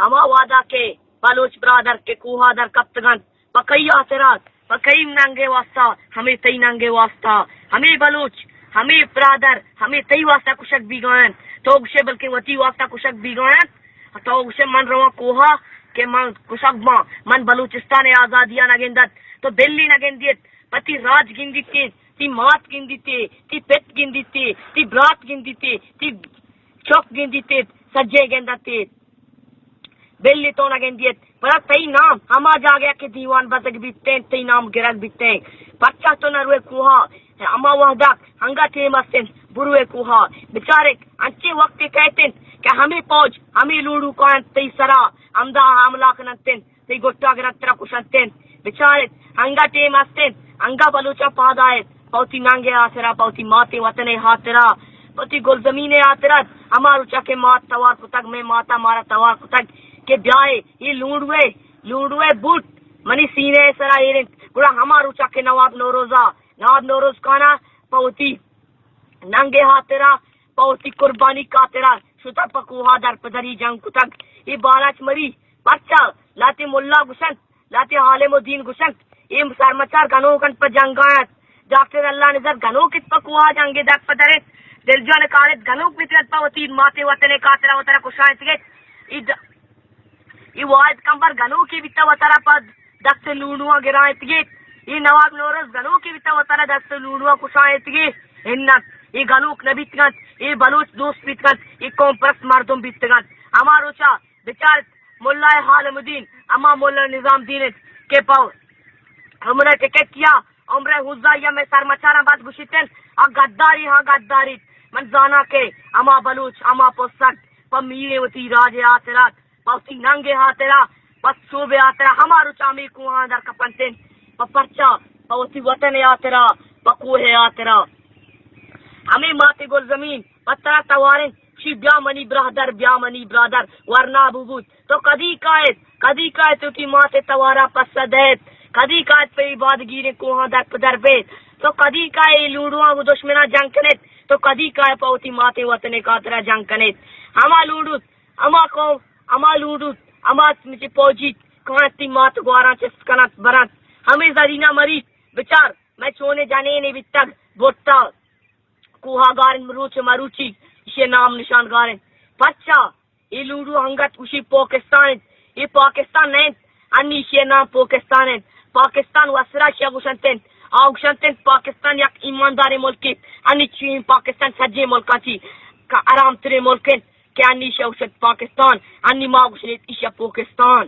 ہما وہدا کہ بلوچ برادر کہ کوہا در کپتگ انت، پہ کئی ہاترا؟ پہ کئی ننگے واسطہ؟ ہمے تئی ننگے واسطہ۔ ہمے بلوچ، ہمے برادر، ہمے تئی واسطہ کشگ بیگا انت۔ تو گوشے بلکیں وتی واسطہ کشگ بیگا انت۔ تو گوشے من رواں کوہا کہ من کشگ باں، من بلوچستان آزادیا نگندت۔ تو بلی نگندیت، پہ تئی راج گندیت، تئی مات گندیت، تئی پت گندیت، تئی برات گندیت، تئی چک گندیت، سجے گندیت۔ بلی تو نگندیت، پدا تئی نام ہما جاگہ کہ دیوان بزگ بیتیں، تئی نام گرگ بیتیں۔ پرچا تو نروے کوہا؟ ہما وہدا انگا ٹیم استیں، بروے کوہا۔ بچارے انچیں وقتے کئیت انت کہ ہمے پوج، ہمے لوڑوکاں انت تئی سرا ہمدا حملہ کننت انت، تئی گٹا گرنت، ترا کشنت انت۔ بچارے انگا ٹیم استیں، انگا بلوچاں پاد آیت۔ پہ وتی ننگے ہاترا، پہ وتی ماتیں وطنے ہاترا، پہ وتی گلزمینے ہاترا۔ ہما روچا کہ مات توار کتگ، مئے ماتا مارا توار کتگ کہ بیائے، اے لونڈوے، لونڈوے بوٹ منی سینے سرا ایر انت۔ گڑا ہما روچا کہ نواب نوروزا، نواب نوروز خانا پہ وتی ننگے ہاترا، پہ وتی قربانی خاطرا شتگ، پہ کوہا در پہ دری جنگ کتگ۔ اے بالاچ مری پرچا؟ لہتے ملا گوشنت، لہتے عالم و دین گوشنت، اے سرمچار گنوک انت، پہ جنگا انت۔ ڈاکٹر اللہ نظر گنوک ات، پہ کوہا جنگے در پہ در انت۔ دلجان کارت گنوک بیتگ ات، پہ وتی ماتیں وطنے خاطرا وترا کشائینتگ ات۔ اے ڈ-، اے واحد کمبر گنوکے بیتگ، وترا پہ دست لونڈواں گرائینتگ ات۔ اے نواب نوروز گنوکے بیتگ، وترا دست لونڈواں کشائینتگ ات۔ انت، اے گنوک نہ بیتگ انت، اے بلوچ دوست بیتگ انت، اے قوم پرست مردم بیتگ انت۔ ہما روچا بچارت ملا عالم الدین، ہما ملا نظام الدین انت کہ پہ عمرہ ٹکٹ یا عمرہ حوزہ یا مئے سرمچاراں بد گوشیت انت، آ گداری، ہاں گداری۔ من زاناں کہ ہما بلوچ، ہما پسگ پہ میریں وتی راجے ہاترا، پہ وتی ننگے ہاترا، پہ سوبے ہاترا ہما روچ ہمے کوہاں در کپنت انت، پہ پرچا؟ پہ وتی وطنے ہاترا، پہ کوہے ہاترا۔ ہمے مات گلزمین پہ ترا توار انت، شی بیا منی برادر، بیا منی برادر، ورنا ببوت۔ تو کدی کائیت؟ کدی کائیت وتی مات توارا پسہ دئیت؟ کدی کائیت پہ اے بادگیریں کوہاں در پہ در بیت؟ تو کدی کائے اے لوڈواں گوں دشمناں جنگ کنیت؟ تو کدی کائے پہ وتی ماتیں وطنے خاطرا جنگ کنیت؟ ہما لوڈوت، ہما قوم، ہما لوڈوت، ہما چی پوجیت، کانت تئی مات گواراں چست کننت برنت۔ ہمے زرینہ مریت، بچار، مئے چونیں جنینے بیتگ، بھٹا کوہا گار انت، روچ مروچی ایشی نام نشان گار انت۔ پرچا؟ اے لوڈو انگت گوشی پاکستان انت۔ اے پاکستان نہ انت، انی ایشی نام پاکستان انت۔ پاکستان وسرا ایشی گوشنت انت۔ آ گوشنت انت پاکستان یک ایمانداریں ملک انت۔ انی چین پاکستان سجیں ملکاں چی کہ حرام تریں ملک انت کہ انی ایشی گوشنت پاکستان، انی ما گوشنیت ایشی پاکستان۔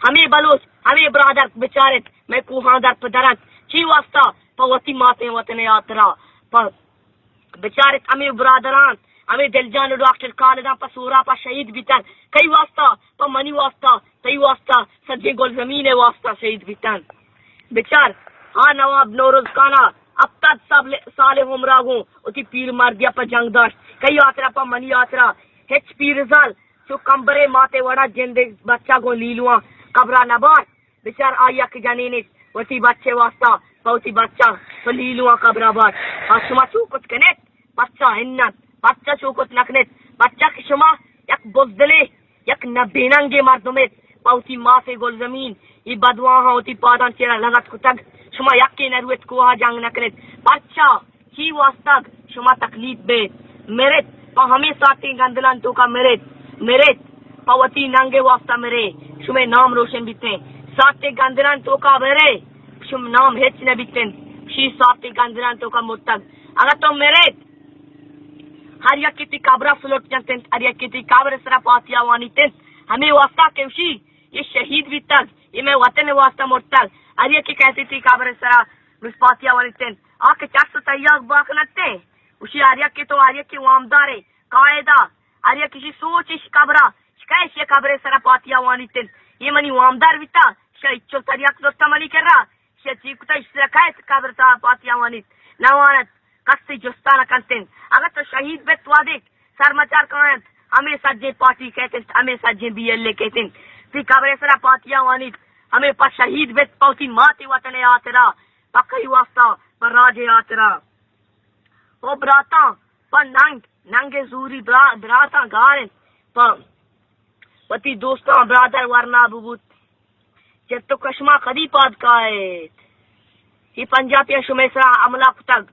ہمے بلوچ، ہمے برادر بچارت، مئے کوہاں در پہ در انت۔ چی واسطہ؟ پہ وتی ماتیں وطنے ہاترا۔ پہ بچارت ہمے برادران، ہمے دلجان و ڈاکٹر خالدان پہ سوراپا شہید بیتن۔ کئی واسطہ؟ پہ منی واسطہ، تئی واسطہ، سجیں گلزمینے واسطہ شہید بیتن۔ بچار، ہا نواب نوروز خانا ہپتاد سال، سال عمرا گوں وتی پیر مردیا پہ جنگ داشت۔ کئی ہاترا؟ پہ منی ہاترا۔ ہچ پیرزال چو کمبرے ماتے وڑا جندے بچا گوں لیلواں قبرا نبارت۔ بچار، آ یک جنین انت، وتی بچے واسطہ، پہ وتی بچہ، پہ لیلواں قبرا بارت۔ آ شما چو کت کنیت؟ پرچا انت؟ پرچا چو کت نہ کنیت؟ پرچا کہ شما یک بزدلے، یک نبیننگے مردم ایت، پہ وتی ماتے گلزمین، اے بدواہاں وتی پادان چیرا لگت کتگ، شما یکے نہ رویت کوہا جنگ نہ کنیت۔ پرچا؟ چی واسطہ شما تکلیف بیت؟ مرت، پہ ہمے ساعتیں گندلان توکا مرت، مرت، پہ وتی ننگے واسطہ مرے، شمے نام روشن بیتیں۔ ساعتیں گندلان توکا مرے، شم نام ہچ نہ بیتیں، شی ساعتیں گندلان توکا مرتگ۔ اگہ تو مرت، ہر یکے تی قبرا سلوٹ جنت انت، ہر یکے تی قبر سرا پاتیا وانیت انت۔ ہمے واسطہ کہ وشی، اے شہید بیتگ، اے مئے وطن واسطہ مرتگ۔ ہر یکے کئیت تی قبر سرا پاتیا وانیت انت۔ آ کہ چرس و تریاک باکنت انت، وشی ہر یکے تو ہر یکے وامدارے، قاعدہ، ہر یکے شی سوچ اش قبرا، شکایش اے قبر سرا پاتیا وانیت انت۔ اے منی وامدار بیتا، شا اچو تریاک زرتا منی کرا، شا چی کتا اش سرا کئیت قبر سرا پاتیا وانیت، نہ وانت۔ کسے جستا نہ کنت انت۔ اگہ تو شہید بیت وہدے سرمچار کاینت، ہمے سجیں پارٹی کئیت انت، ہمے سجیں بی ایل اے کئیت انت۔ تی قبر سرا پاتیا وانیت، ہمے پہ شہید بیت، پہ وتی ماتے وطنے ہاترا، پہ کئی واسطہ؟ پہ راجے ہاترا۔ او براتاں، پہ ننگ، ننگے زوری برا-، براتاں گار انت، پہ وتی دوستاں برادر ورنا ببوت۔ چہ تو کشما کدی پاد کائیت؟ اے پنجابیاں شمئے سرا حملہ کتگ،